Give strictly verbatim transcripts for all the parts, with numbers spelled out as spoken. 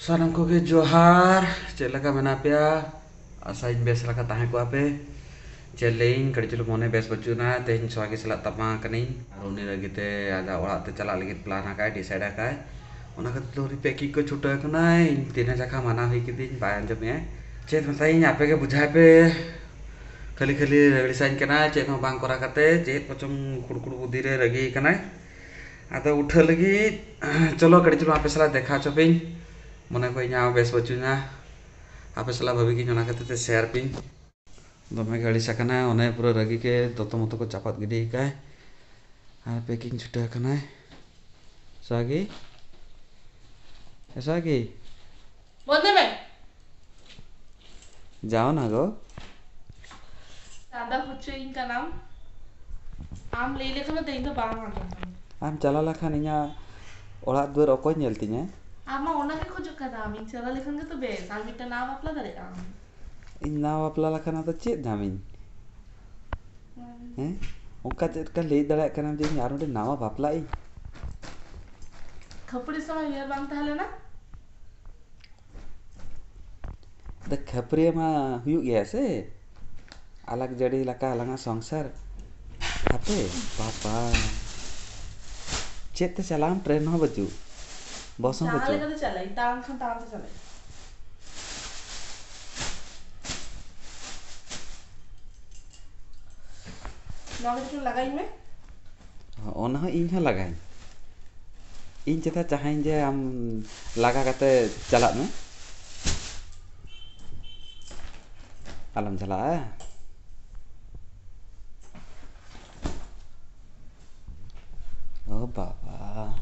ᱥᱟᱱᱟᱢ ᱠᱚᱜᱮ ᱡᱚᱦᱟᱨ᱾ ᱪᱮᱫ ᱞᱮᱠᱟ ᱢᱮᱱᱟᱜ ᱯᱮᱭᱟ? ᱟᱥᱟᱭᱟᱹᱧ ᱵᱮᱥ ᱞᱮᱠᱟ ᱛᱟᱦᱮᱸ ᱠᱚᱜᱼᱟ ᱯᱮ᱾ ᱪᱮᱫ ᱞᱟᱹᱭᱟᱹᱧ, ᱠᱟᱹᱴᱤᱡ ᱪᱩᱞᱩᱝ ᱢᱚᱱᱮ ᱵᱮᱥ ᱵᱟᱹᱪᱩᱜ ᱮᱱᱟ᱾ ᱛᱮᱦᱮᱧ ᱥᱚᱦᱟᱜᱤ ᱥᱟᱞᱟᱜ ᱛᱟᱯᱟᱢ ᱟᱠᱟᱱᱟᱹᱧ᱾ ᱟᱨ ᱩᱱᱤ ᱞᱟᱹᱜᱤᱫ ᱛᱮ ᱟᱡᱟᱜ ᱚᱲᱟᱜ ᱛᱮ ᱪᱟᱞᱟᱜ ᱞᱟᱹᱜᱤᱫ ᱯᱞᱟᱱ ᱟᱠᱟᱫ, ᱰᱤᱥᱟᱭᱤᱰ ᱟᱠᱟᱫ᱾ ᱚᱱᱟ ᱠᱷᱟᱹᱛᱤᱨ ᱛᱮ ᱩᱱᱤ ᱯᱮᱠᱤᱝ ᱠᱚ ᱪᱷᱩᱴᱟᱹᱣ ᱟᱠᱟᱱᱟᱭ᱾ ᱤᱧ ᱛᱤᱱᱟᱹᱜ ᱡᱟᱠᱷᱟ ᱢᱟᱱᱟ ᱦᱩᱭ ᱠᱤᱫᱤᱧ, ᱵᱟᱭ ᱟᱸᱡᱚᱢᱮᱜᱼᱟᱭ᱾ ᱪᱮᱫ ᱢᱮᱛᱟᱭᱤᱧ, ᱟᱯᱮ ᱜᱮ ᱵᱩᱡᱷᱟᱹᱣ ᱯᱮ᱾ ᱠᱷᱟᱹᱞᱤ ᱠᱷᱟᱹᱞᱤ ᱟᱹᱲᱤᱥᱟᱹᱧ ᱠᱟᱱᱟᱭ, ᱪᱮᱫ ᱦᱚᱸ ᱵᱟᱝ ᱠᱚᱨᱟᱣ ᱠᱟᱛᱮ, ᱪᱮᱫ ᱠᱚᱪᱚᱝ ᱠᱷᱩᱲᱠᱷᱩᱲ ᱵᱩᱫᱷᱤ ᱨᱮ ᱨᱟᱹᱜᱤ ᱠᱟᱱᱟᱭ᱾ ᱟᱫᱚ ᱩᱴᱷᱟᱹᱜ ᱞᱟᱹᱜᱤᱫ, ᱪᱚᱞᱚ ᱠᱟᱹᱴᱤᱡ ᱪᱩᱞᱩᱝ ᱟᱯᱮ ᱥᱟᱞᱟᱜ ᱫᱮᱠᱷᱟ ᱦᱚᱪᱚ ᱯᱮᱧ᱾ ᱢᱚᱱᱮ ᱠᱚ ᱤᱧᱟᱹᱜ ᱦᱚᱸ ᱵᱮᱥ ᱵᱟᱹᱪᱩᱜᱼᱟ᱾ ᱟᱯᱮ ᱥᱟᱞᱟᱜ ᱵᱷᱟᱹᱵᱤ ᱜᱤᱧ ᱚᱱᱟ ᱠᱷᱟᱹᱛᱤᱨ ᱛᱮ ᱥᱮᱭᱟᱨ ᱯᱮᱧ᱾ ᱫᱚᱢᱮ ᱜᱮ ᱟᱹᱲᱤᱥ ᱟᱠᱟᱱᱟ, ᱚᱱᱮ ᱯᱩᱨᱟᱹ ᱨᱟᱹᱜᱤ ᱜᱮ ᱫᱚᱛᱚ ᱢᱚᱛᱚ ᱠᱚ ᱪᱟᱯᱟᱫ ᱜᱤᱰᱤ ᱠᱟᱭ᱾ ᱟᱨ ᱯᱮᱠᱤᱝ ᱪᱷᱩᱴᱟᱹᱣ ᱟᱠᱟᱱᱟᱭ᱾ ᱥᱟᱜᱤ, ᱮ ᱥᱟᱜᱤ᱾ ᱵᱚᱱᱫᱚᱭ ᱢᱮ᱾ ᱡᱟᱣ ᱱᱟ ᱜᱚ᱾ ᱞᱟᱸᱫᱟ ᱦᱚᱪᱚᱭᱤᱧ ᱠᱟᱱᱟᱢ᱾ ᱟᱢ ᱞᱟᱹᱭ ᱞᱮᱠᱷᱟᱱ ᱫᱚ ᱤᱧ ᱫᱚ ᱵᱟᱝ ᱟᱸᱡᱚᱢ ᱛᱟᱢᱟ᱾ ᱟᱢ ᱪᱟᱞᱟᱣ ᱞᱮᱠᱷᱟᱱ ᱤᱧᱟᱹᱜ ᱚᱲᱟᱜ ᱫᱩᱣᱟᱹᱨ ᱚᱠᱚᱭ ᱧᱮᱞ ᱛᱤᱧᱟᱹ? ᱟᱢ ᱢᱟ ᱚᱱᱟ ᱜᱮ ᱠᱷᱚᱡᱚᱜ ᱠᱟᱱᱟᱢ, ᱤᱧ ᱪᱟᱞᱟᱣ ᱞᱮᱠᱷᱟᱱ ᱜᱮᱛᱚ ᱵᱮᱥ, ᱟᱨ ᱢᱤᱫᱴᱟᱝ ᱱᱟᱣᱟ ᱵᱟᱯᱞᱟ ᱫᱟᱲᱮᱭᱟᱜ ᱟᱢ᱾ ᱤᱧ ᱱᱟᱣᱟ ᱵᱟᱯᱞᱟ ᱞᱮᱠᱷᱟᱱ ᱟᱫᱚ ᱪᱮᱫ ᱧᱟᱢᱤᱧ? ᱦᱮᱸ? ᱚᱱᱠᱟ ᱪᱮᱫ ᱞᱮᱠᱟ ᱞᱟᱹᱭ ᱫᱟᱲᱮᱭᱟᱜ ᱠᱟᱱᱟᱢ ᱡᱮ ᱤᱧ ᱟᱨ ᱢᱤᱫᱴᱮᱱ ᱱᱟᱣᱟ ᱵᱟᱯᱞᱟᱜ ᱤᱧ? ᱠᱷᱟᱹᱯᱟᱹᱨᱤ ᱥᱚᱢᱚᱭ ᱩᱭᱦᱟᱹᱨ ᱵᱟᱝ ᱛᱟᱦᱮᱸ ᱞᱮᱱᱟ? ᱫᱟ ᱠᱷᱟᱹᱯᱟᱹᱨᱤ ᱢᱟ ᱦᱩᱭᱩᱜ ᱜᱮᱭᱟ ᱥᱮ, ᱟᱞᱟᱜᱽ ᱡᱟᱹᱲᱤ ᱞᱮᱠᱟ ᱟᱞᱟᱝᱟᱜ ᱥᱚᱝᱥᱟᱨ᱾ ᱦᱟᱯᱮ ᱵᱟᱵᱟ, ᱪᱮᱫ ᱛᱮ ᱪᱟᱞᱟᱜ ᱟᱢ? ᱴᱨᱮᱱ ᱦᱚᱸ ᱵᱟᱹᱪᱩᱜ, ᱵᱚᱥ ᱦᱚᱸ ᱡᱟᱦᱟᱸ ᱵᱟᱹᱪᱩᱜ᱾ ᱞᱮᱠᱟ ᱛᱮ ᱪᱟᱞᱟᱜ ᱤᱧ, ᱛᱟᱲᱟᱢ ᱠᱷᱟᱱ ᱛᱟᱲᱟᱢ ᱛᱮ ᱪᱟᱞᱟᱜ ᱤᱧ᱾ ᱱᱚᱣᱟ ᱠᱟᱹᱴᱤᱡ ᱪᱩᱞᱩᱝ ᱞᱟᱜᱟᱭᱤᱧ ᱢᱮ᱾ ᱚᱱᱟ ᱦᱚᱸ ᱤᱧ ᱦᱚᱸ ᱞᱟᱜᱟᱧ᱾ ᱤᱧ ᱪᱮᱫᱟᱜ ᱪᱟᱦᱟᱧ ᱡᱮ ᱟᱢ ᱞᱟᱜᱟ ᱠᱟᱛᱮ ᱪᱟᱞᱟᱜ ᱢᱮ, ᱟᱞᱚᱢ ᱪᱟᱞᱟᱜᱼᱟ᱾ ᱳ ᱵᱟᱵᱟ᱾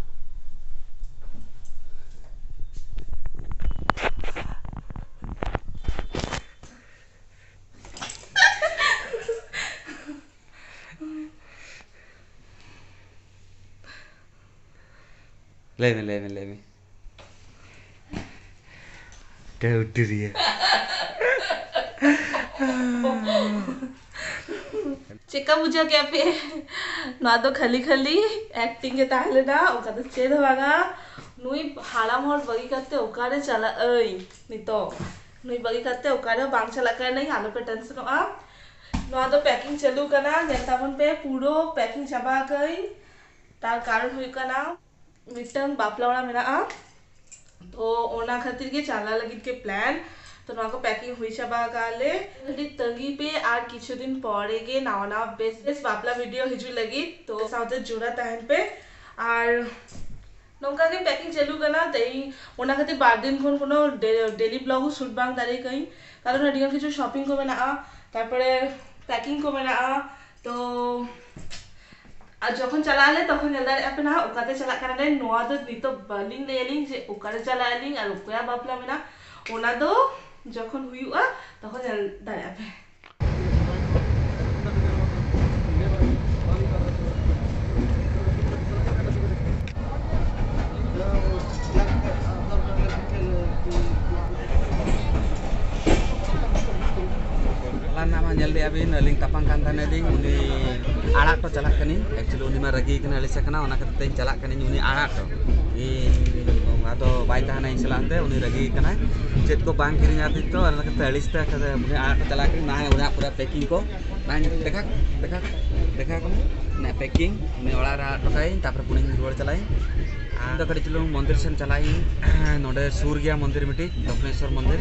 ᱞᱟᱹᱭ ᱢᱮ, ᱞᱟᱹᱭ ᱢᱮ, ᱞᱟᱹᱭ ᱢᱮ᱾ ᱠᱟᱹᱣᱰᱤ ᱨᱮᱭᱟᱜ᱾ ᱪᱮᱫᱠᱟ ᱵᱩᱡᱷᱟᱹᱣ ᱠᱮᱫ ᱯᱮ? ᱱᱚᱣᱟ ᱫᱚ ᱠᱷᱟᱹᱞᱤ ᱠᱷᱟᱹᱞᱤ ᱮᱠᱴᱤᱝ ᱜᱮ ᱛᱟᱦᱮᱸ ᱞᱮᱱᱟ, ᱚᱱᱠᱟ ᱫᱚ ᱪᱮᱫ ᱦᱚᱸ ᱵᱟᱝᱟ᱾ ᱱᱩᱭ ᱦᱟᱲᱟᱢ ᱦᱚᱲ ᱵᱟᱹᱜᱤ ᱠᱟᱛᱮ ᱚᱠᱟᱨᱮ ᱪᱟᱞᱟᱜ ᱟᱹᱧ ᱱᱤᱛᱚᱜ? ᱱᱩᱭ ᱵᱟᱹᱜᱤ ᱠᱟᱛᱮ ᱚᱠᱟᱨᱮ ᱵᱟᱝ ᱪᱟᱞᱟᱜ ᱠᱟᱱᱟᱹᱧ, ᱟᱞᱚᱯᱮ ᱴᱮᱱᱥᱚᱱᱚᱜᱼᱟ᱾ ᱱᱚᱣᱟ ᱫᱚ ᱯᱮᱠᱤᱝ ᱪᱟᱹᱞᱩ ᱠᱟᱱᱟ, ᱧᱮᱞ ᱛᱟᱵᱚᱱ ᱯᱮ, ᱯᱩᱨᱟᱹ ᱯᱮᱠᱤᱝ ᱪᱟᱵᱟ ᱟᱠᱟᱜ ᱟᱹᱧ᱾ ᱛᱟᱨ ᱠᱟᱨᱚᱱ ᱦᱩᱭᱩᱜ ᱠᱟᱱᱟ, ᱢᱤᱫᱴᱟᱝ ᱵᱟᱯᱞᱟ ᱚᱲᱟᱜ ᱢᱮᱱᱟᱜᱼᱟ, ᱛᱚ ᱚᱱᱟ ᱠᱷᱟᱹᱛᱤᱨ ᱜᱮ ᱪᱟᱞᱟᱜ ᱞᱟᱹᱜᱤᱫ ᱜᱮ ᱯᱞᱟᱱ᱾ ᱛᱚ ᱱᱚᱣᱟ ᱠᱚ ᱯᱮᱠᱤᱝ ᱦᱩᱭ ᱪᱟᱵᱟ ᱟᱠᱟᱫ ᱞᱮ᱾ ᱟᱹᱰᱤ ᱛᱟᱺᱜᱤ ᱯᱮ, ᱟᱨ ᱠᱤᱪᱷᱩ ᱫᱤᱱ ᱯᱚᱨᱮ ᱜᱮ ᱱᱟᱣᱟ ᱱᱟᱣᱟ ᱵᱮᱥ ᱵᱮᱥ ᱵᱟᱯᱞᱟ ᱵᱷᱤᱰᱤᱭᱳ ᱦᱤᱡᱩᱜ ᱞᱟᱹᱜᱤᱫ, ᱛᱚ ᱥᱟᱶᱛᱮ ᱡᱚᱲᱟ ᱛᱟᱦᱮᱱ ᱯᱮ᱾ ᱟᱨ ᱱᱚᱝᱠᱟ ᱜᱮ ᱯᱮᱠᱤᱝ ᱪᱟᱹᱞᱩ ᱠᱟᱱᱟ, ᱛᱮᱦᱮᱧ ᱚᱱᱟ ᱠᱷᱟᱹᱛᱤᱨ ᱵᱟᱨ ᱫᱤᱱ ᱠᱷᱚᱱ ᱠᱳᱱᱳ ᱰᱮ-, ᱰᱮᱞᱤ ᱵᱞᱚᱜ ᱦᱚᱸ ᱥᱩᱴ ᱵᱟᱝ ᱫᱟᱲᱮ ᱠᱟᱹᱧ, ᱠᱟᱨᱚᱱ ᱟᱹᱰᱤ ᱜᱟᱱ ᱠᱤᱪᱷᱩ ᱥᱚᱯᱤᱝ ᱠᱚ ᱢᱮᱱᱟᱜᱼᱟ, ᱛᱟᱨᱯᱚᱨᱮ ᱯᱮᱠᱤᱝ ᱠᱚ ᱢᱮᱱᱟᱜᱼᱟ᱾ ᱛᱚ ᱟᱨ ᱡᱚᱠᱷᱚᱱ ᱪᱟᱞᱟᱜ ᱟᱞᱮ, ᱛᱚᱠᱷᱚᱱ ᱧᱮᱞ ᱫᱟᱲᱮᱭᱟᱜᱼᱟ ᱯᱮ ᱱᱟᱦᱟᱜ ᱚᱠᱟᱛᱮ ᱪᱟᱞᱟᱜ ᱠᱟᱱᱟᱞᱮ᱾ ᱱᱚᱣᱟ ᱫᱚ ᱱᱤᱛᱚᱜ ᱵᱟᱹᱞᱤᱧ ᱞᱟᱹᱭ ᱟᱹᱞᱤᱧ ᱡᱮ ᱚᱠᱟᱨᱮ ᱪᱟᱞᱟᱜ ᱟᱹᱞᱤᱧ ᱟᱨ ᱚᱠᱚᱭᱟᱜ ᱵᱟᱯᱞᱟ ᱢᱮᱱᱟᱜᱼᱟ, ᱚᱱᱟ ᱫᱚ ᱡᱚᱠᱷᱚᱱ ᱦᱩᱭᱩᱜᱼᱟ, ᱛᱚᱠᱷᱚᱱ ᱧᱮᱞ ᱫᱟᱲᱮᱭᱟᱜᱼᱟ ᱯᱮ᱾ ᱦᱚᱞᱟ ᱨᱮᱱᱟᱜ ᱢᱟ ᱧᱮᱞ ᱞᱮᱜᱼᱟ ᱵᱤᱱ, ᱟᱹᱞᱤᱧ ᱛᱟᱯᱟᱢ ᱠᱟᱱ ᱛᱟᱦᱮᱱᱟᱞᱤᱧ, ᱩᱱᱤ ᱟᱲᱟᱜ ᱦᱚᱴᱚ ᱪᱟᱞᱟᱜ ᱠᱟᱹᱱᱟᱹᱧ᱾ ᱮᱠᱪᱩᱭᱮᱞᱤ ᱩᱱᱤ ᱢᱟ ᱨᱟᱹᱜᱤ ᱠᱟᱱᱟ ᱟᱹᱞᱤᱧ ᱥᱮᱫ ᱠᱷᱚᱱᱟᱜ, ᱚᱱᱟ ᱠᱷᱟᱹᱛᱤᱨ ᱛᱮ ᱤᱧ ᱪᱟᱞᱟᱜ ᱠᱟᱹᱱᱟᱹᱧ ᱩᱱᱤ ᱟᱲᱟᱜ ᱦᱚᱴᱚ᱾ ᱤᱧ ᱟᱫᱚ ᱵᱟᱭ ᱛᱟᱦᱮᱱᱟ ᱤᱧ ᱥᱟᱞᱟᱜ ᱛᱮ, ᱩᱱᱤ ᱨᱟᱹᱜᱤ ᱠᱟᱱᱟᱭ, ᱪᱮᱫ ᱠᱚ ᱵᱟᱝ ᱠᱤᱨᱤᱧ ᱟᱹᱫᱤᱧ ᱛᱚ, ᱚᱱᱟ ᱠᱷᱟᱹᱛᱤᱨ ᱛᱮ ᱟᱹᱲᱤᱥ ᱛᱮ ᱩᱱᱤ ᱟᱲᱟᱜ ᱦᱚᱴᱚ ᱪᱟᱞᱟᱜ ᱠᱟᱹᱱᱟᱹᱧ᱾ ᱢᱟ ᱩᱱᱤᱭᱟᱜ ᱯᱩᱨᱟᱹ ᱯᱮᱠᱤᱝ ᱠᱚ ᱵᱟᱝ ᱫᱮᱠᱷᱟ, ᱫᱮᱠᱷᱟ, ᱫᱮᱠᱷᱟ ᱠᱚ ᱢᱮ᱾ ᱚᱱᱟ ᱯᱮᱠᱤᱝ ᱩᱱᱤ ᱚᱲᱟᱜ ᱨᱮ ᱟᱲᱟᱜ ᱦᱚᱴᱚ ᱠᱟᱭᱟᱹᱧ, ᱛᱟᱨᱯᱚᱨᱮ ᱯᱩᱱᱮᱧ ᱨᱩᱣᱟᱹᱲ ᱪᱟᱞᱟᱜ ᱟᱹᱧ᱾ ᱟᱨ ᱫᱚ ᱠᱟᱹᱴᱤᱡ ᱪᱩᱞᱩᱝ ᱢᱚᱱᱫᱤᱨ ᱥᱮᱱ ᱪᱟᱞᱟᱜ ᱟᱹᱧ᱾ ᱱᱚᱰᱮ ᱥᱩᱨ ᱜᱮᱭᱟ ᱢᱚᱱᱫᱤᱨ ᱢᱤᱫᱴᱤᱡ, ᱫᱚᱠᱷᱤᱱᱮᱥᱣᱚᱨ ᱢᱚᱱᱫᱤᱨ᱾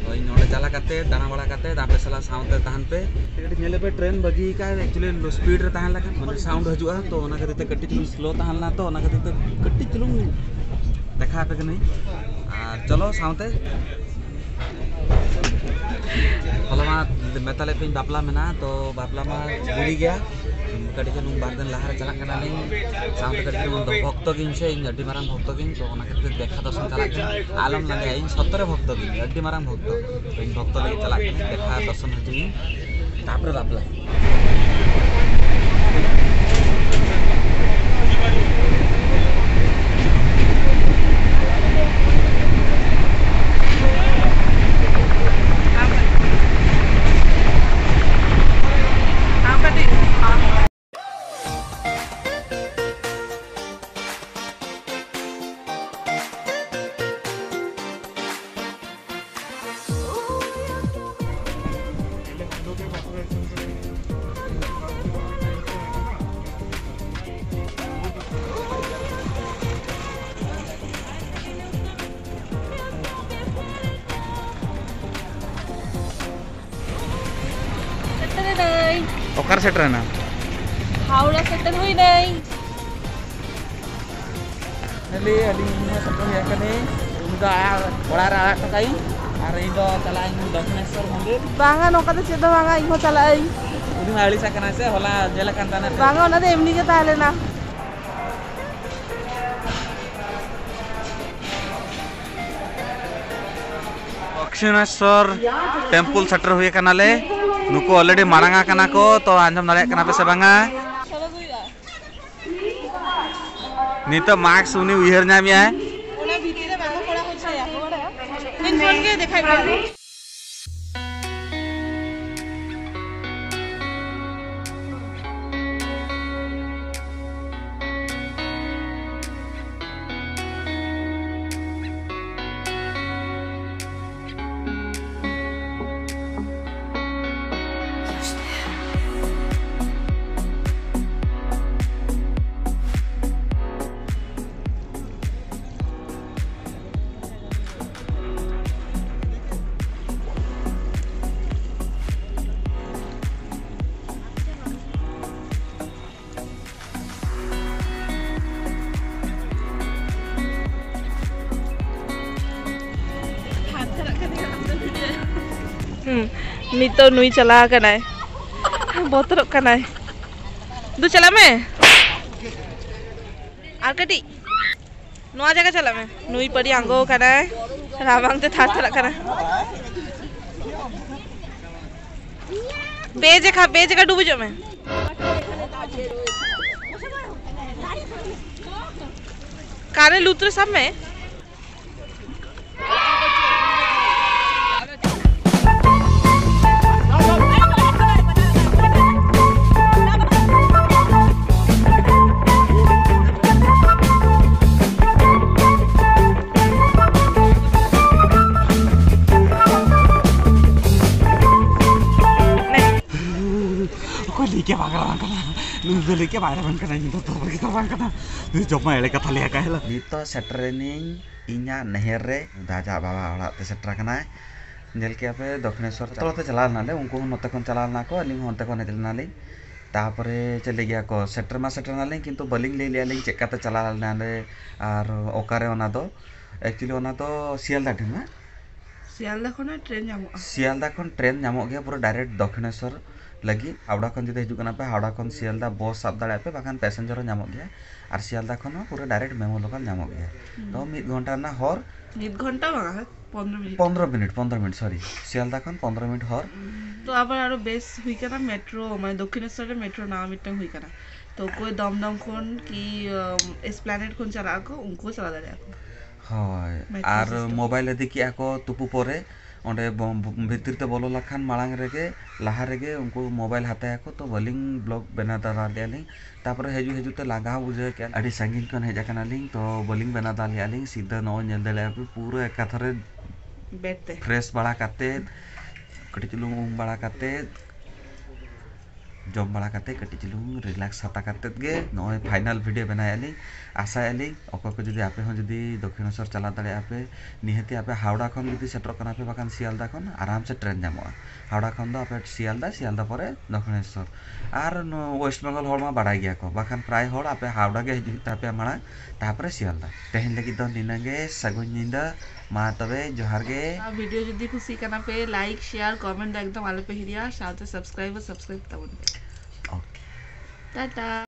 ᱛᱚ ᱤᱧ ᱱᱚᱰᱮ ᱪᱟᱞᱟᱣ ᱠᱟᱛᱮ, ᱫᱟᱬᱟ ᱵᱟᱲᱟ ᱠᱟᱛᱮ, ᱟᱯᱮ ᱥᱟᱞᱟᱜ ᱥᱟᱶᱛᱮ ᱛᱟᱦᱮᱱ ᱯᱮ᱾ ᱠᱟᱹᱴᱤᱡ ᱧᱮᱞ ᱯᱮ, ᱴᱨᱮᱱ ᱵᱟᱹᱜᱤ ᱠᱟᱜ, ᱮᱠᱪᱩᱭᱮᱞᱤ ᱞᱳ ᱥᱯᱤᱰ ᱨᱮ ᱛᱟᱦᱮᱸ ᱞᱮᱠᱷᱟᱱ ᱢᱟᱱᱮ ᱥᱟᱣᱩᱱᱰ ᱦᱤᱡᱩᱜᱼᱟ, ᱛᱚ ᱚᱱᱟ ᱠᱷᱟᱹᱛᱤᱨ ᱛᱮ ᱠᱟᱹᱴᱤᱡ ᱪᱩᱞᱩᱝ ᱥᱞᱳ ᱛᱟᱦᱮᱸ ᱞᱮᱱᱟ, ᱛᱚ ᱚᱱᱟ ᱠᱷᱟᱹᱛᱤᱨ ᱛᱮ ᱠᱟᱹᱴᱤᱡ ᱪᱩᱞᱩᱝ ᱫᱮᱠᱷᱟᱣ ᱟᱯᱮ ᱠᱟᱹᱱᱟᱹᱧ᱾ ᱟᱨ ᱪᱚᱞᱚ ᱥᱟᱶᱛᱮ᱾ ᱦᱚᱞᱟ ᱢᱟ ᱢᱮᱛᱟ ᱞᱮᱫ ᱯᱮᱭᱟᱹᱧ ᱵᱟᱯᱞᱟ ᱢᱮᱱᱟᱜᱼᱟ, ᱛᱚ ᱵᱟᱯᱞᱟ ᱢᱟ ᱫᱮᱨᱤ ᱜᱮᱭᱟ᱾ ᱠᱟᱹᱴᱤᱡ ᱪᱩᱞᱩᱝ ᱵᱟᱨ ᱫᱤᱱ ᱞᱟᱦᱟ ᱨᱮ ᱪᱟᱞᱟᱜ ᱠᱟᱱᱟᱞᱤᱧ᱾ ᱥᱟᱶᱛᱮ ᱠᱟᱹᱴᱤᱡ ᱪᱩᱞᱩᱝ ᱫᱚ ᱵᱷᱚᱠᱛᱚ ᱜᱤᱧ ᱥᱮ, ᱤᱧ ᱟᱹᱰᱤ ᱢᱟᱨᱟᱝ ᱵᱷᱚᱠᱛᱚ ᱜᱤᱧ, ᱛᱚ ᱚᱱᱟ ᱠᱷᱟᱹᱛᱤᱨ ᱫᱮᱠᱷᱟ ᱫᱚᱨᱥᱚᱱ ᱪᱟᱞᱟᱜ ᱠᱟᱱᱟ᱾ ᱟᱞᱚᱢ ᱞᱟᱸᱜᱟᱭᱟ, ᱤᱧ ᱥᱚᱛᱛᱚᱨᱮ ᱵᱷᱚᱠᱛᱚ ᱜᱤᱧ, ᱟᱹᱰᱤ ᱢᱟᱨᱟᱝ ᱵᱷᱚᱠᱛᱚ᱾ ᱤᱧ ᱵᱷᱚᱠᱛᱚ ᱞᱟᱹᱜᱤᱫ ᱪᱟᱞᱟᱜ ᱠᱟᱱᱟ, ᱫᱮᱠᱷᱟ ᱫᱚᱨᱥᱚᱱ ᱦᱤᱡᱩᱜ ᱤᱧ, ᱛᱟᱨᱯᱚᱨᱮ ᱵᱟᱯᱞᱟ᱾ ᱚᱠᱟᱨᱮ ᱥᱮᱴᱮᱨᱮᱱᱟ? ᱦᱟᱣᱲᱟ ᱥᱮᱴᱮᱨ ᱦᱩᱭᱱᱟᱹᱧ᱾ ᱠᱷᱟᱹᱞᱤ ᱟᱹᱞᱤᱧ ᱦᱚᱸ ᱥᱮᱴᱮᱨ ᱦᱩᱭ ᱟᱠᱟᱱᱟᱹᱧ᱾ ᱩᱱᱤ ᱫᱚ ᱟᱭᱟᱜ ᱚᱲᱟᱜ ᱨᱮ ᱟᱲᱟᱜ ᱦᱚᱴᱚ ᱠᱟᱜ ᱤᱧ, ᱟᱨ ᱤᱧ ᱫᱚ ᱪᱟᱞᱟᱜ ᱟᱹᱧ ᱫᱚᱠᱠᱷᱤᱱᱮᱥᱣᱚᱨ ᱢᱚᱱᱫᱤᱨ᱾ ᱵᱟᱝᱟ, ᱱᱚᱝᱠᱟ ᱫᱚ ᱪᱮᱫ ᱫᱚ ᱵᱟᱝᱟ, ᱤᱧ ᱦᱚᱸ ᱪᱟᱞᱟᱜ ᱟᱹᱧ᱾ ᱩᱱᱤ ᱢᱟ ᱟᱹᱲᱤᱥ ᱟᱠᱟᱱᱟᱭ ᱥᱮ, ᱦᱚᱞᱟ ᱧᱮᱞ ᱟᱠᱟᱱ ᱛᱟᱦᱮᱱᱟ᱾ ᱵᱟᱝᱟ, ᱚᱱᱟ ᱫᱚ ᱮᱢᱱᱤ ᱜᱮ ᱛᱟᱦᱮᱸ ᱞᱮᱱᱟ᱾ ᱫᱚᱠᱠᱷᱤᱱᱮᱥᱣᱚᱨ ᱴᱮᱢᱯᱩᱞ ᱥᱮᱴᱮᱨ ᱦᱩᱭ ᱟᱠᱟᱱᱟᱞᱮ᱾ ᱱᱩᱠᱩ already ᱢᱟᱲᱟᱝ ᱟᱠᱟᱱᱟ ᱠᱚ, ᱛᱚ ᱟᱸᱡᱚᱢ ᱫᱟᱲᱮᱭᱟᱜ ᱠᱟᱱᱟ ᱯᱮ ᱥᱮ ᱵᱟᱝᱟ? ᱱᱤᱛᱚᱜ ᱢᱟᱠᱥ ᱩᱱᱤ ᱩᱭᱦᱟᱹᱨ ᱧᱟᱢᱮᱜᱼᱟᱭ᱾ ᱚᱱᱟ ᱵᱷᱤᱛᱤᱨ ᱨᱮ ᱵᱟᱝ ᱠᱚᱲᱟ ᱦᱚᱲ ᱪᱟᱭᱟ ᱠᱚ ᱵᱟᱲᱟᱭᱟ᱾ ᱢᱮᱱᱠᱷᱟᱱ ᱜᱮ ᱫᱮᱠᱷᱟᱭ ᱯᱮ᱾ ᱦᱩᱸ, ᱱᱤᱛᱚᱜ ᱱᱩᱭ ᱪᱟᱞᱟᱣ ᱟᱠᱟᱱᱟᱭ, ᱵᱚᱛᱚᱨᱚᱜ ᱠᱟᱱᱟᱭ᱾ ᱫᱩ, ᱪᱟᱞᱟᱜ ᱢᱮ ᱟᱨ ᱠᱟᱹᱴᱤᱡ᱾ ᱱᱚᱣᱟ ᱡᱟᱭᱜᱟ ᱪᱟᱞᱟᱜ ᱢᱮ᱾ ᱱᱩᱭ ᱯᱟᱹᱨᱤ ᱟᱬᱜᱚ ᱠᱟᱱᱟᱭ, ᱨᱟᱵᱟᱝ ᱛᱮ ᱛᱷᱟᱨ ᱛᱷᱟᱨᱟᱜ ᱠᱟᱱᱟ᱾ ᱯᱮ ᱡᱟᱭᱜᱟ, ᱯᱮ ᱡᱟᱭᱜᱟ ᱰᱩᱵᱩᱡᱚᱜ ᱢᱮ᱾ ᱠᱟᱨᱮ ᱞᱩᱛᱩᱨ ᱨᱮ ᱥᱟᱵ ᱢᱮ᱾ ᱚᱠᱚᱭ ᱞᱟᱹᱭ ᱠᱮᱫ ᱵᱟᱝ ᱨᱟᱵᱟᱝ ᱠᱟᱱᱟ? ᱱᱩᱭ ᱫᱚ ᱞᱟᱹᱭ ᱠᱮᱫ ᱵᱟᱭ ᱨᱟᱵᱟᱝ ᱠᱟᱱᱟ, ᱤᱧ ᱫᱚ ᱛᱚᱨᱚ ᱜᱮ ᱨᱟᱵᱟᱝ ᱠᱟᱱᱟ᱾ ᱱᱩᱭ ᱡᱚᱢᱟ ᱮᱲᱮ ᱠᱟᱛᱷᱟ ᱞᱟᱹᱭ ᱟᱠᱟᱫ ᱦᱤᱞᱳᱜ᱾ ᱱᱤᱛᱚᱜ ᱥᱮᱴᱮᱨᱮᱱᱤᱧ ᱤᱧᱟᱹᱜ ᱱᱟᱹᱭᱦᱟᱹᱨ ᱨᱮ᱾ ᱟᱡᱟᱜ ᱵᱟᱵᱟ ᱚᱲᱟᱜ ᱛᱮ ᱥᱮᱴᱮᱨ ᱟᱠᱟᱱᱟᱭ᱾ ᱧᱮᱞ ᱠᱮᱜᱼᱟ ᱯᱮ ᱫᱚᱠᱠᱷᱤᱱᱮᱥᱚᱨ ᱛᱚᱞᱟ ᱛᱮ ᱪᱟᱞᱟᱣ ᱞᱮᱱᱟᱞᱮ, ᱩᱱᱠᱩ ᱦᱚᱸ ᱱᱚᱛᱮ ᱠᱷᱚᱱ ᱪᱟᱞᱟᱣ ᱞᱮᱱᱟ ᱠᱚ, ᱟᱹᱞᱤᱧ ᱦᱚᱸ ᱚᱱᱛᱮ ᱠᱷᱚᱱ ᱦᱮᱡ ᱞᱮᱱᱟᱞᱤᱧ᱾ ᱛᱟᱯᱚᱨᱮ ᱪᱮᱫ ᱞᱟᱹᱭ ᱜᱮᱭᱟ ᱠᱚ, ᱥᱮᱴᱮᱨ ᱢᱟ ᱥᱮᱴᱮᱨ ᱱᱟᱞᱤᱧ, ᱠᱤᱱᱛᱩ ᱵᱟᱹᱞᱤᱧ ᱞᱟᱹᱭ ᱞᱮᱜᱼᱟ ᱞᱤᱧ ᱪᱮᱫ ᱞᱮᱠᱟᱛᱮ ᱪᱟᱞᱟᱣ ᱞᱮᱱᱟᱞᱮ ᱟᱨ ᱚᱠᱟᱨᱮ ᱚᱱᱟ ᱫᱚ᱾ ᱮᱠᱪᱩᱭᱮᱞᱤ ᱚᱱᱟ ᱫᱚ ᱥᱤᱭᱟᱞᱫᱟ ᱴᱷᱮᱱ ᱦᱟᱸᱜ᱾ ᱥᱤᱭᱟᱞᱫᱟ ᱠᱷᱚᱱᱟᱜ ᱴᱨᱮᱱ ᱧᱟᱢᱚᱜᱼᱟ᱾ ᱥᱤᱭᱟᱞᱫᱟ ᱠᱷᱚᱱ ᱴᱨᱮᱱ ᱧᱟᱢᱚᱜ ᱜᱮᱭᱟ ᱯᱩᱨᱟᱹ ᱰᱟᱭᱨᱮᱠᱴ ᱫᱚᱠᱠᱷᱤᱱᱮᱥᱚᱨ ᱞᱟᱹᱜᱤᱫ᱾ ᱦᱟᱣᱲᱟ ᱠᱷᱚᱱ ᱡᱩᱫᱤ ᱦᱤᱡᱩᱜ ᱠᱟᱱᱟ ᱯᱮ, ᱦᱟᱣᱲᱟ ᱠᱷᱚᱱ ᱥᱤᱭᱟᱞᱫᱟ ᱵᱚᱥ ᱥᱟᱵ ᱫᱟᱲᱮᱭᱟᱜᱼᱟ ᱯᱮ, ᱵᱟᱠᱷᱟᱱ ᱯᱮᱥᱮᱧᱡᱟᱨ ᱦᱚᱸ ᱧᱟᱢᱚᱜ ᱜᱮᱭᱟ᱾ ᱟᱨ ᱥᱤᱭᱟᱞᱫᱟ ᱠᱷᱚᱱ ᱦᱚᱸ ᱯᱩᱨᱟᱹ ᱰᱟᱭᱨᱮᱠᱴ ᱢᱮᱢᱳ ᱞᱳᱠᱟᱞ ᱧᱟᱢᱚᱜ ᱜᱮᱭᱟ᱾ ᱛᱚ ᱢᱤᱫ ᱜᱷᱚᱱᱴᱟ ᱨᱮᱱᱟᱜ ᱦᱚᱨ᱾ ᱢᱤᱫ ᱜᱷᱚᱱᱴᱟ ᱵᱟᱝᱟ, ᱯᱚᱱᱨᱚ ᱢᱤᱱᱤᱴ᱾ ᱯᱚᱱᱨᱚ ᱢᱤᱱᱤᱴ, ᱯᱚᱱᱨᱚ ᱢᱤᱱᱤᱴ, ᱥᱚᱨᱤ, ᱥᱤᱭᱟᱞᱫᱟ ᱠᱷᱚᱱ ᱯᱚᱱᱨᱚ ᱢᱤᱱᱤᱴ ᱦᱚᱨ᱾ ᱛᱚ ᱟᱵᱟᱨ ᱟᱨᱚ ᱵᱮᱥ ᱦᱩᱭ ᱠᱟᱱᱟ ᱢᱮᱴᱨᱳ, ᱢᱟᱱᱮ ᱫᱚᱠᱠᱷᱤᱱᱮᱥᱚᱨ ᱨᱮ ᱢᱮᱴᱨᱳ ᱱᱟᱣᱟ ᱢᱤᱫᱴᱟᱝ ᱦᱩᱭ ᱠᱟᱱᱟ᱾ ᱛᱚ ᱚᱠᱚᱭ ᱫᱚᱢᱫᱚᱢ ᱠᱷᱚᱱ ᱠᱤ ᱮᱥᱯᱞᱮᱱᱮᱰ ᱠᱷᱚᱱ ᱪᱟᱞᱟᱜ ᱟᱠᱚ, ᱩᱱᱠᱩ ᱦᱚᱸ ᱪᱟᱞᱟᱣ ᱫᱟᱲᱮᱭᱟᱜᱼᱟ ᱠᱚ᱾ ᱦᱳᱭ, ᱢᱮᱴᱨᱳ ᱟᱨ ᱥᱤᱥᱴᱮᱢ᱾ ᱢᱳᱵᱟᱭᱤᱞ ᱤᱫᱤ ᱠᱮᱜᱼᱟ ᱠᱚ ᱛᱩᱯᱩ ᱯᱚᱨᱮ, ᱚᱸᱰᱮ ᱵᱚ-, ᱵᱚ-, ᱵᱷᱤᱛᱤᱨ ᱛᱮ ᱵᱚᱞᱚ ᱞᱮᱠᱷᱟᱱ ᱢᱟᱲᱟᱝ ᱨᱮᱜᱮ, ᱞᱟᱦᱟ ᱨᱮᱜᱮ ᱩᱱᱠᱩ ᱢᱳᱵᱟᱭᱤᱞ ᱦᱟᱛᱟᱭᱟᱠᱚ᱾ ᱛᱚ ᱵᱟᱹᱞᱤᱧ ᱵᱞᱚᱜ ᱵᱮᱱᱟᱣ ᱫᱟᱲᱮᱭᱟᱜᱼᱟ ᱞᱤᱧ᱾ ᱛᱟᱯᱚᱨᱮ ᱦᱤᱡᱩᱜ ᱦᱤᱡᱩᱜ ᱛᱮ ᱞᱟᱸᱜᱟ ᱦᱚᱸ ᱵᱩᱡᱷᱟᱹᱣ ᱠᱮᱜᱼᱟ, ᱟᱹᱰᱤ ᱥᱟᱺᱜᱤᱧ ᱠᱷᱚᱱ ᱦᱮᱡ ᱟᱠᱟᱱᱟᱞᱤᱧ, ᱛᱚ ᱵᱟᱹᱞᱤᱧ ᱵᱮᱱᱟᱣ ᱫᱟᱲᱮᱭᱟᱜᱼᱟ ᱞᱤᱧ᱾ ᱥᱤᱫᱷᱟᱹ ᱱᱚᱜᱼᱚᱭ ᱧᱮᱞ ᱫᱟᱲᱮᱭᱟᱜᱼᱟ ᱯᱮ ᱯᱩᱨᱟᱹ ᱮᱠᱟᱛᱷᱚᱨᱮ ᱵᱮᱰ ᱛᱮ᱾ ᱯᱷᱨᱮᱥ ᱵᱟᱲᱟ ᱠᱟᱛᱮᱫ, ᱠᱟᱹᱴᱤᱡ ᱪᱩᱞᱩᱝ ᱩᱢ ᱵᱟᱲᱟ ᱠᱟᱛᱮᱫ, ᱡᱚᱢ ᱵᱟᱲᱟ ᱠᱟᱛᱮᱫ, ᱠᱟᱹᱴᱤᱡ ᱪᱩᱞᱩᱝ ᱨᱤᱞᱮᱠᱥ ᱦᱟᱛᱟ ᱠᱟᱛᱮᱫ ᱜᱮ ᱱᱚᱜᱼᱚᱭ ᱯᱷᱟᱭᱱᱟᱞ ᱵᱷᱤᱰᱤᱭᱳ ᱵᱮᱱᱟᱣᱮᱫᱼᱟ ᱞᱤᱧ᱾ ᱟᱥᱟᱭᱮᱫᱼᱟ ᱞᱤᱧ ᱚᱠᱚᱭ ᱠᱚ ᱡᱩᱫᱤ ᱟᱯᱮ ᱦᱚᱸ ᱡᱩᱫᱤ ᱫᱚᱠᱠᱷᱤᱱᱮᱥᱚᱨ ᱪᱟᱞᱟᱣ ᱫᱟᱲᱮᱭᱟᱜᱼᱟ ᱯᱮ, ᱱᱤᱦᱟᱹᱛᱤ ᱟᱯᱮ ᱦᱟᱣᱲᱟ ᱠᱷᱚᱱ ᱡᱩᱫᱤ ᱥᱮᱴᱮᱨᱚᱜ ᱠᱟᱱᱟ ᱯᱮ, ᱵᱟᱠᱷᱟᱱ ᱥᱤᱭᱟᱞᱫᱟ ᱠᱷᱚᱱ ᱟᱨᱟᱢ ᱥᱮ ᱴᱨᱮᱱ ᱧᱟᱢᱚᱜᱼᱟ᱾ ᱦᱟᱣᱲᱟ ᱠᱷᱚᱱ ᱫᱚ ᱟᱯᱮ ᱥᱤᱭᱟᱞᱫᱟ, ᱥᱤᱭᱟᱞᱫᱟ ᱯᱚᱨᱮ ᱫᱚᱠᱠᱷᱤᱱᱮᱥᱚᱨ᱾ ᱟᱨ ᱱᱚ-, ᱳᱭᱮᱥᱴ ᱵᱮᱝᱜᱚᱞ ᱦᱚᱲ ᱢᱟ ᱵᱟᱲᱟᱭ ᱜᱮᱭᱟ ᱠᱚ, ᱵᱟᱠᱷᱟᱱ ᱯᱨᱟᱭ ᱦᱚᱲ ᱟᱯᱮ ᱦᱟᱣᱲᱟ ᱜᱮ ᱦᱤᱡᱩᱜ ᱦᱩᱭᱩᱜ ᱛᱟᱯᱮᱭᱟ ᱢᱟᱲᱟᱝ, ᱛᱟᱯᱚᱨᱮ ᱥᱤᱭᱟᱞᱫᱟ᱾ ᱛᱮᱦᱮᱧ ᱞᱟᱹᱜᱤᱫ ᱫᱚ ᱱᱤᱱᱟᱹᱜ ᱜᱮ᱾ ᱥᱟᱹᱜᱩᱱ ᱧᱤᱫᱟᱹ᱾ ᱢᱟ ᱛᱚᱵᱮ ᱡᱚᱦᱟᱨ ᱜᱮ᱾ ᱟᱨ ᱵᱷᱤᱰᱤᱭᱳ ᱡᱩᱫᱤ ᱠᱩᱥᱤ ᱠᱟᱱᱟ ᱯᱮ, ᱞᱟᱭᱤᱠ, ᱥᱮᱭᱟᱨ, ᱠᱚᱢᱮᱱᱴ ᱫᱚ ᱮᱠᱫᱚᱢ ᱟᱞᱚᱯᱮ ᱦᱤᱲᱤᱭᱟ, ᱥᱟᱶᱛᱮ ᱥᱟᱵᱥᱠᱨᱟᱭᱤᱵ ᱦᱚᱸ ᱥᱟᱵᱥᱠᱨᱟᱭᱤᱵ ᱛᱟᱵᱚᱱ ᱯᱮ᱾ ᱳᱠᱮ᱾ ᱴᱟᱴᱟ᱾